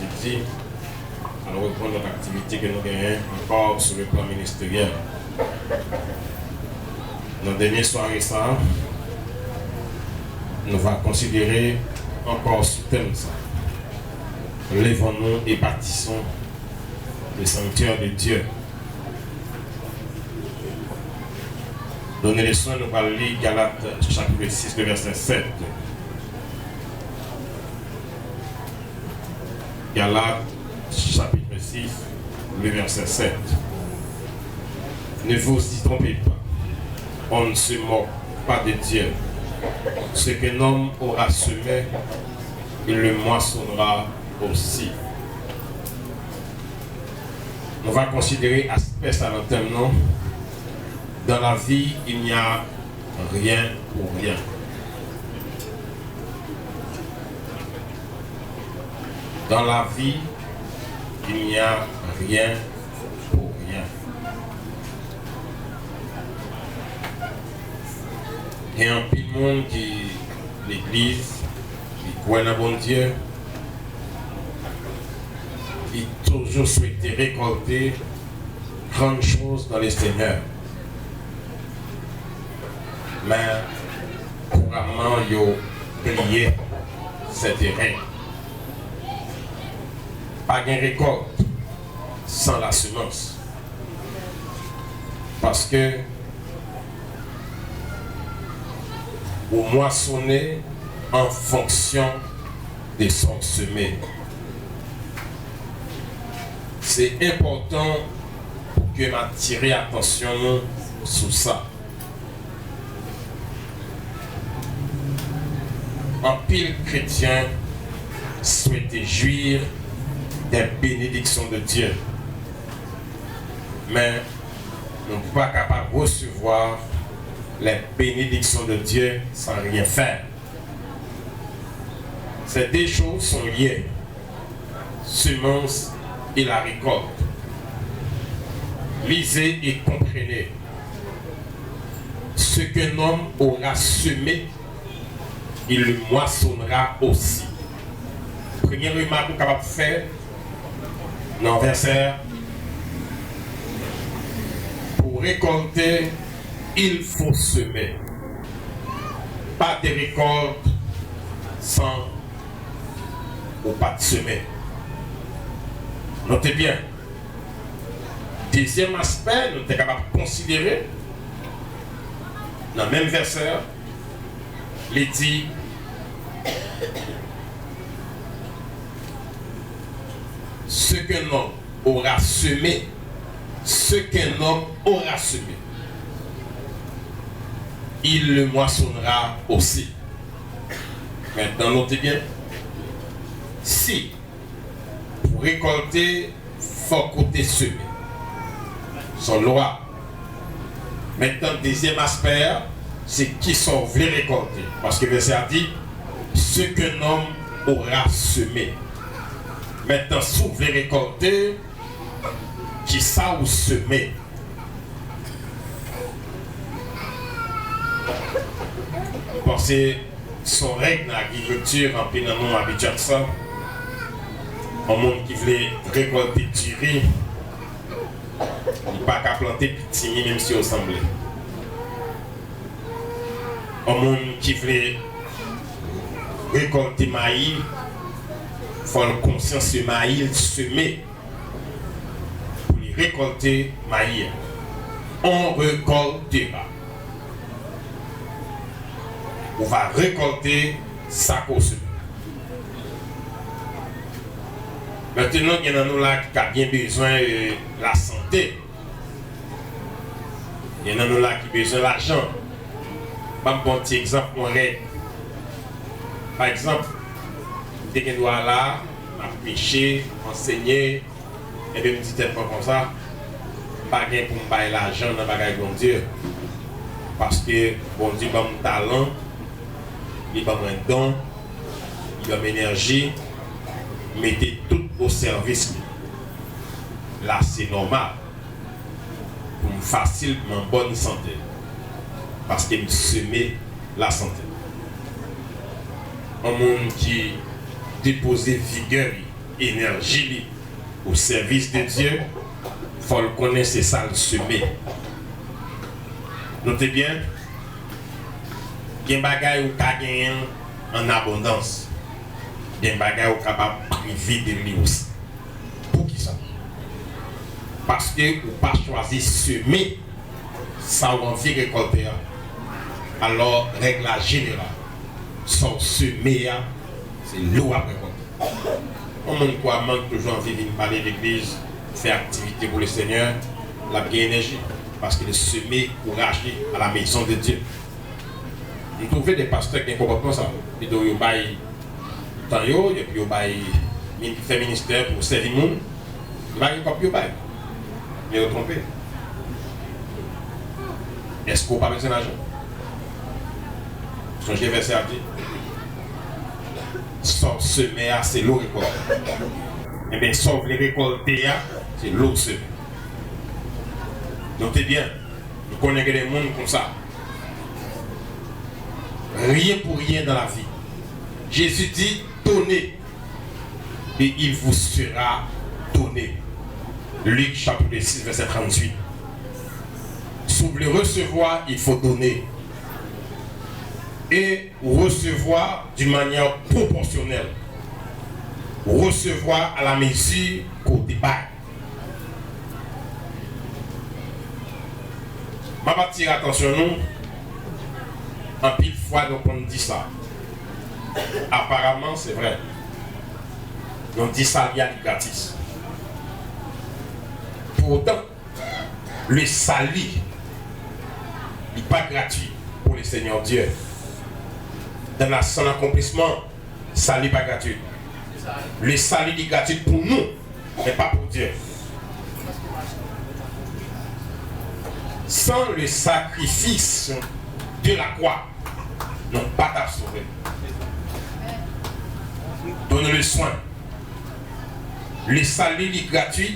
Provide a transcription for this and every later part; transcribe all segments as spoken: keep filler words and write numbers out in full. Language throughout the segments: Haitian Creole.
Jedi, al reprann lòt aktivite ke nou genyen ankò sou le plan ministeryèl. Nan dènye sware sa a, nou va konsidere ankò sou tèm sa. Levons-nous et bâtissons le sanctuaire de Dieu. Donne leson, nou pral li Galat chapit sis, le vèsè sèt. Galat chapit sis, le vèsè sèt. Ne vous y trompez pas, on ne se moque pas de Dieu. Ce qu'un homme aura semé, il le moissonnera aussi. Nou va konsidere aspè sa nan tèm nan. Dans la vie, il n'y a rien pour rien. Dans la vie, il n'y a rien pour rien. Gen anpil moun ki legliz, ki kwè nan Bondye, ki toujou swete rekòlte grann choz nan le Senyè. Men, kouramman, yo bliye sèten règ. Pa gen rekòt san la semans. Paske ou mwasonnen an fonksyon de sa w seme. Se enpòtan pou ke m atire atansyon nou sou sa. Anpil kretyen swete jwi dè benediksyon de Dye, men nou pa kapab resevwa lè benediksyon de Dye san ryen fè. Ces deux choses sont liées, semence et la récolte. Lisez et comprenez. Ce qu'un homme aura semé, il le moissonnera aussi. Premye remak ou kapab fè nan vèsè a, pou rekòlte, il faut semer. Pa de rekòt san ou pa t seme. Note byen. Dezyèm aspè nou te kapab konsidere nan menm vèsè a, li di, ce qu'un homme aura semé, ce qu'un homme aura semé, il le moissonnera aussi. Mentnan, note byen. Si pou rekòlte, fòk ou te seme. Se yon lwa. Mentnan, dezyèm aspè a, se kisa w vle rekòlte. Paske vèsè a di, ce qu'un homme aura semé. Mentnan, si w vle rekòlte, kisa w seme? M panse se yon règ nan agrikilti, anpil nan nou abitye ak sa. Yon moun ki vle rekòlte diri, li pa ka plante pitimi, menm si yo sanble. Yon moun ki vle rekòlte mayi, fò l konsyan se mayi l seme pou li rekòlte mayi a. On récoltera. Ou va rekòlte sa ke w seme. Mentnan, gen nan nou la ki ka byen bezwen, e, lasante. Gen nan nou la ki bezwen lajan. Ban m pran yon ti egzanp, yon règ. Pa egzanp, m te gen dwa la, m ap preche, ansenye, epi m di tèt mwen konsa, m pa gen pou m bay lajan nan bagay Bondye. Paske Bondye ban m talan, li ban mwen don, li ban m enèji, m mete tout o sèvis li. La, se nòmal pou m fasil, pou m an bòn sante, paske m seme lasante. Yon moun ki depoze vigè li enèji li o sèvis de Dye, fò l konnen se sa l seme. Note byen, gen bagay ou ka genyen l an abondans, gen bagay ou kapab prive de li osi. Poukisa? Paske ou pa chwazi seme sa w anvi rekòlte a. Alò, règ la jeneral, sa w seme a, se li w ap rekòlte. Yon moun kwaman ki toujou anvi vin pale legliz, fè aktivite pou Lesenyè, l ap gen enèji, paske l seme kouraje à la maison de Dieu. M twouve de pastè gen konpòtman sa. Pito yo bay tan yo, epi yo bay, fè ministè pou sèvi moun. Yo pa gen kòb pou yo bay. Men yo twonpe. Èske w pa bezwen lajan? Sonje vèsè a di, sa w seme a, se li w rekòlte. Enben, sa w vle rekòlte a, se li w seme. Note byen, nou konnen gen de moun konsa. Rien pour rien dans la vie. Jésus dit, donnez et il vous sera donné. Luc chapitre six, verset trente-huit. Si vous voulez recevoir, il faut donner. Et recevoir d'une manière proportionnelle. Recevoir à la mesure que w te bay. M ap atire atansyon nou, anpil fwa nou konn di sa. Aparaman, se vrè. Nou di sali a li gratis. Pourtant, le salut, li pa gratui pour le Seigneur Dieu. Dans la, son accomplissement, sali pa gratui. Le salut li gratui pou nou, men pa pou Dye. Sans le sacrifice de la croix, nou pa t ap sove. Donne le soin. Le salut li gratui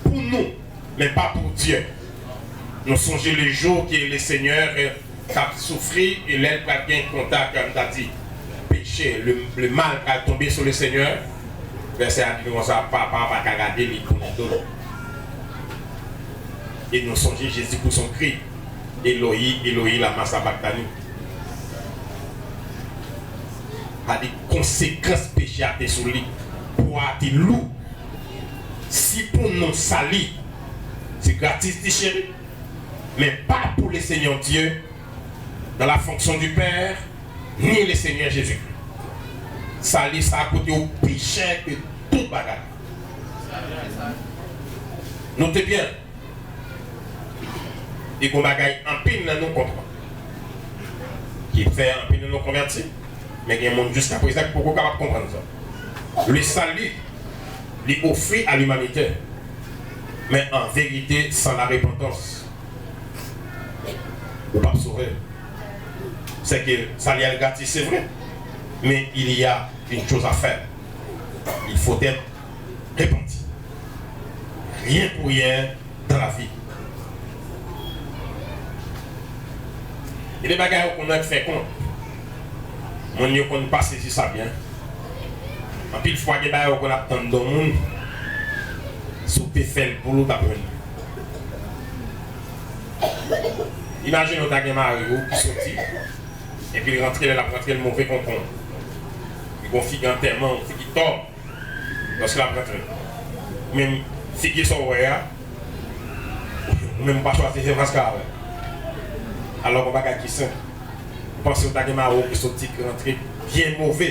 pou nou, men pa pou Dye. Nou sonje le jou ke le Senyè t ap soufri, e lè l pral gen kontak, m ta di, peche, le, le mal pral tonbe sou le Senyè. Vèsè a di nou konsa, Papa pa ka gade li tounen do l. E nou sonje Jezi pou son kri, Eloyi, Eloyi, lama sabakhtani. Sa di konsekans peche a te sou li. Pwa a te lou. Si pou nou sali, se gratis li, cheri, men pa pou le Senyè Dye, dans la fonction du Père, ni le Senyè Jezikri. Sali sa a koute w pi chè ke tout bagay. Note byen. E gon bagay anpil nan nou konprann. Ki fè anpil nan nou konvèti, men gen moun jiskaprezan ki poko kapab konprann sa. Le salut, li ofri a limanite. Men an verite, san la repantans, ou p ap sove. Sèke sali a gratis, se vre. Men il y a une chose à faire. Il faut être repenti. Rien pour rien dans la vie. Gen de bagay ou konn fè kont. Moun yo konn pa sezi sa byen. Anpil fwa, gen bagay ou konn ap tann de yon moun, si w te fè l pou l, ou t ap jwenn li. Imajine w ta gen mari w ki soti, epi l rantre, lè l ap rantre, l move konprann. Li gon figi antèman, yon figi tò. Lòske l ap rantre, ou menm, figi sa w wè a, ou menm ou pa chwazi fè maskara avè l. Alò, gon bagay ki senp. Ou panse w ta gen mari w ki soti, ki rantre byen move,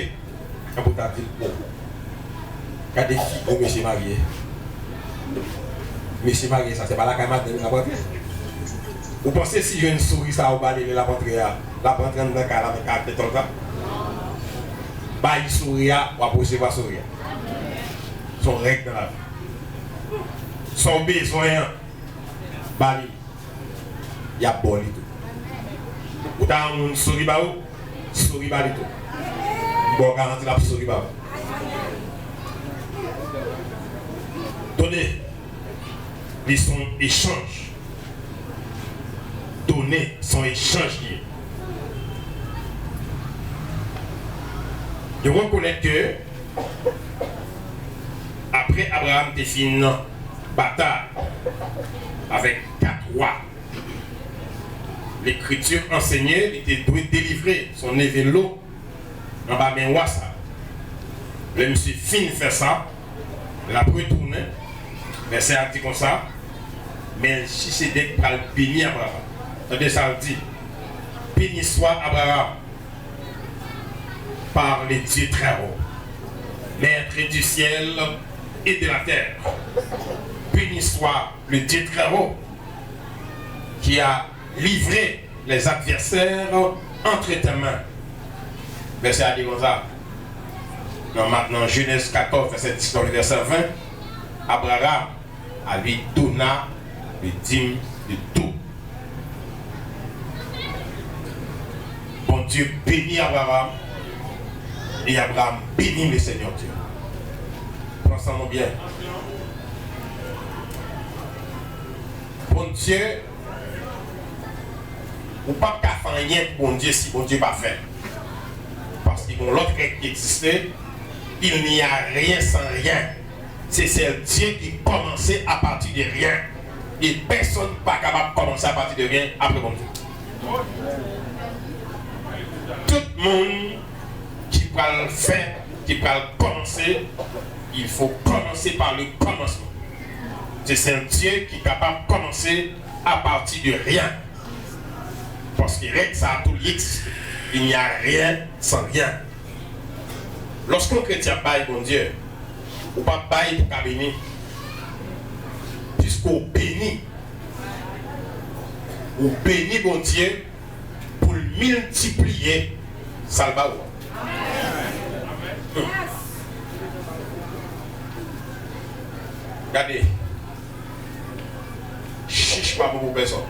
epi w ta di l, o, gade figi mesye marye. Mesye marye sa, se pa lakay madanm li l ap rantre. Ou panse si jwenn souri sa a ou ba li lè l ap antre a, l ap rantre anndan kay la avèk karaktè tòl sa? Bay souri a, w ap resevwa souri a. Se yon règ nan lavi. Sa w bezwen an, ba li. Y ap ba w li tou. Ou ta yon moun souri ba ou, souri ba li tou. M ba w garanti l ap souri ba ou. Tande, li se yon echanj. Donnen, se yon echanj li ye. Yo rekonèt ke Frè Abraram te fin batay avèk kat wa. Lekriti ansenye li te dwe delivre son neve Lo anba men wa sa. Lè misye fin fè sa, l ap retounen. Vèsè a di konsa, Melchisedèk pral beni Abraram. Tande sa l di, Béni soit Abraham par le Dieu très haut, maître du ciel et de la terre. Béni soit le Dieu très haut qui a livré les adversaires entre tes mains. Vèsè a di konsa, nan, nan Jenèz katòz, vèsè dis, vèsè ven, Abraram a lui donna le dîme de tout. Bondye beni Abraram, e Abraram beni le Seigneur Dieu. Pran sa nou byen. Bondye, ou p ap ka fè anyen pou Bondye si Bondye pa fè. Paske gen yon lòt règ ki egziste, il n'y a rien sans rien. Se sèl Dye ki kòmanse apati de ryen. E pèsonn pa kapab kòmanse apati de ryen apre Bondye. Tout moun ki pral fè, ki pral kòmanse, il faut commencer par le commencement. Se sèl Dye ki kapab kòmanse apati de ryen. Paske règ sa a tou li egziste. Il n'y a rien sans rien. Lòske yon kretyen ap bay Bondye, ou p ap bay pou ka beni. Piske w beni, ou beni Bondye pou l miltipliye sa l ba ou an. Hmm. Gade. Chich pa bon pou pèsonn.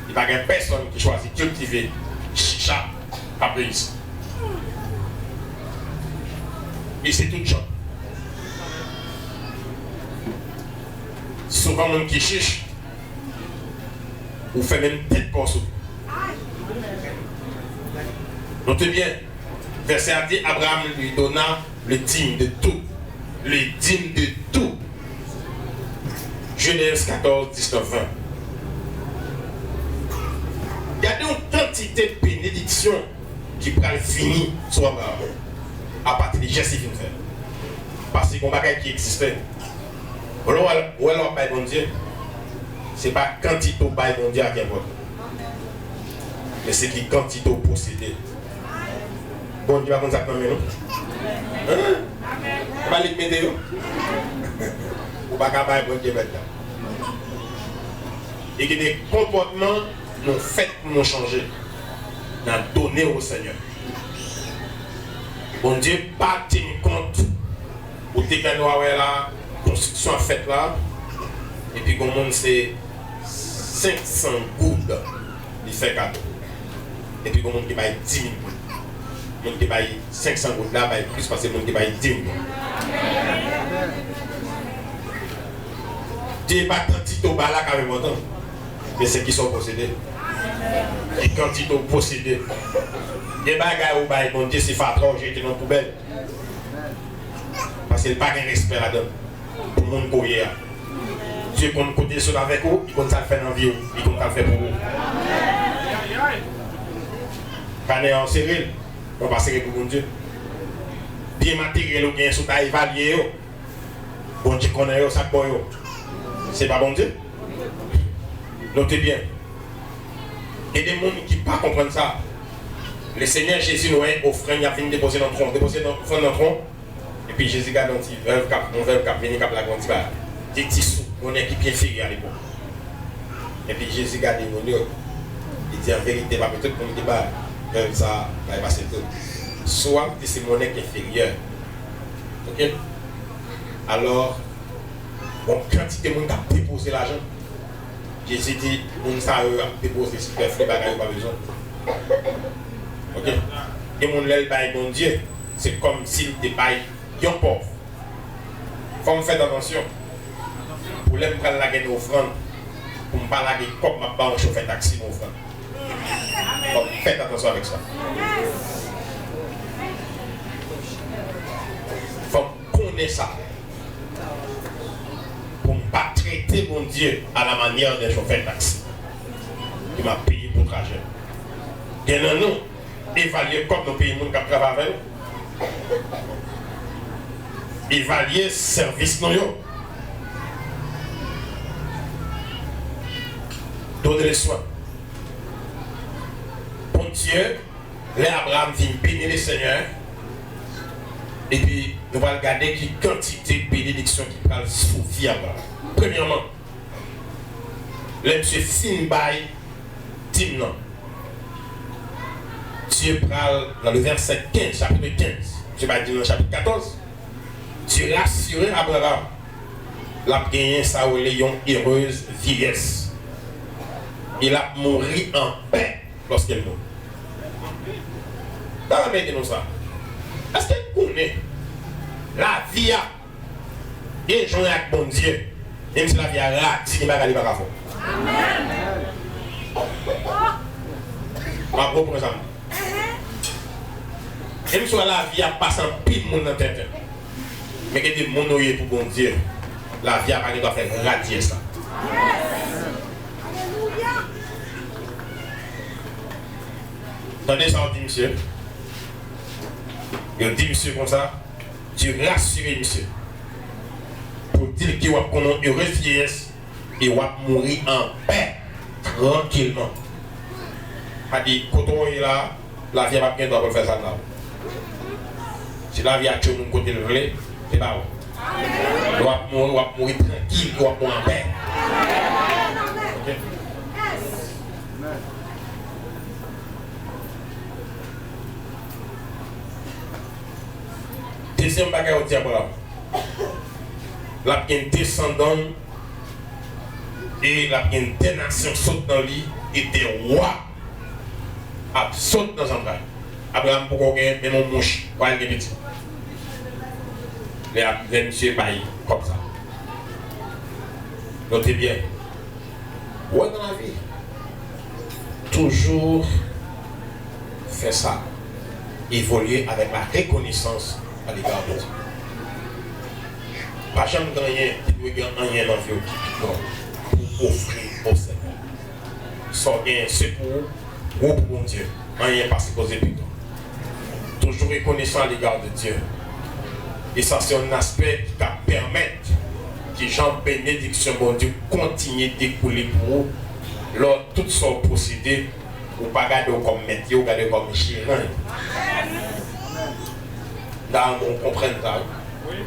Li pa gen pèsonn ki chwazi kiltive chich la k ap reyisi. Li se tout jan. Souvan moun ki chich, ou fè menm tèt pa w sou. Note byen, vèsè a di, Abraham lui donna le dîme de tout. Le dîme de tout. Jenèz katòz, diznèf, ven. Gade yon kantite benediksyon ki pral vini sou Abraram apati de jès li fin fè. Paske gen yon bagay ki egziste. Lè w wè, lè w ap bay Bondye, se pa kantite w bay Bondye a ki enpòtan, men se ki kantite w posede. Bondye pa konn sa k nan men nou. Hein? Se pa li k mete yo. Ou pa ka bay Bondye bèt la. E gen de konpòtman nou fèt pou nou chanje. Nan done o Senyè. Bondye pa tyenn kont. Ou te gen dwa wè la, konstriksyon ap fèt la, epi gon moun se senk san goud li fè kado. Epi gon moun ki bay di mil goud. Moun ki bay senk san goud la bay plis pase moun ki bay di mil goud. Dye pa kantite w bay la k ap enpòtan, men se kisa w posede. E kantite w posede. Gen bagay ou bay Bondye, se fatra w jete nan poubèl. Paske l pa gen respè ladan l pou moun ke w ye a. Dye konn kote l sot avèk ou, li konn sa l fè nan vi w, li konn sa l fè pou ou. Kanè a w sere l, men w pa sere pou Bondye. Byen materyèl ou genyen sot a evalye yo. Bondye konnen yo, sa k ba w yo. Se pa Bondye? Note byen. Gen de moun ki pa konprann sa. Lesenyè Jezi, nou wè ofrann y ap vin depoze nan twon. Depoze nan, ofrann nan twon. Epi Jezi gade yon ti vèv k ap, yon vèv k ap vini, k ap lage yon ti bagay. Te ti sou, monnen ki byen serye alepòk. Epi Jezi gade moun yo. Li di, an verite, pami tout moun ki ba vèv sa a, bay pase l tou. Sou a, li di se monnen k enferyè. Oke? Alò, gon kantite moun k ap depoze lajan. Jezi di, moun sa yo ap depoze sipèfli, bagay yo pa bezwen. Oke? Gen moun, lè l bay Bondye, se kòmsi l te bay yon pòv. Fò m fè atansyon pou lè m pral lage nan ofrann, pou m pa lage kòb m ap ba yon chofè taksi nan ofrann. Fò m fè atansyon avèk sa. Fò m konnen sa. Pou m pa trete Bondye à la manière d'un chauffeur taxi. Ki m ap peye pou trajè. Gen nan nou, evalye kòb nou peye moun k ap travay avè nou. Evalye sèvis nou yo. Donner le soin. Bondye, lè Abraram vin beni Lesenyè, epi nou pral gade ki kantite benediksyon ki pral sou vi Abraram. Premyèman, lè misye fin bay dim nan, Dye pral, nan le vèsè kenz, chapit kenz, misye bay dim nan chapit katòz, Dye rasire Abraram, l ap genyen sa yo rele yon erez vyeyès. E l ap mouri an pè lòske l mouri. Sa mete nou sa. Èske n konnen lavi a gen jan ak Bondye, menm si lavi a radi, gen bagay li pa ka fè. M ap reprann sa. Menm si lavi a pase anpil moun nan tenten, men gen de moun ou ye pou Bondye, lavi a pa gen dwa fè radyè sa. Tande sa yo di misye. Yo di misye konsa, Dye rasire misye pou di l ke w ap konnen yon erez vyeyès e w ap mouri an pè, trankilman. Sa di, kote w ye la, lavi a p ap gen dwa pou l fè sa la. Si lavi a tchwe moun kote l vle, se pa ou. W ap mouri, w ap mouri trankil, w ap mouri an pè. Ok? Dezyèm bagay yo di Abraram, l ap gen desandan e l ap gen de nasyon sot nan li, e de wa ap sot nan zantray. Abraram poko gen menm yon mouch, wa l gen pitit. Lè ap, lè misye bay kòb sa. Note byen. Wè nan lavi, toujou fè sa, évoluer avec la reconnaissance à l'égard de Dieu. Pa janm gen anyen ki dwe gen anyen nan vi w ki pi gran pou ofri o Senyè. Sa w genyen se pou ou, gwo pou Bondye. Anyen pa sipoze pi gran. Toujou rekonesan a lega de Dye. E sa se yon aspè ki ka pèmèt ki jan benediksyon Bondye kontinye dekoule pou ou. Lè w tout sa w posede, ou pa gade w kòm mèt yo, ou gade w kòm jeran yo. M ta renmen w konprann sa wi.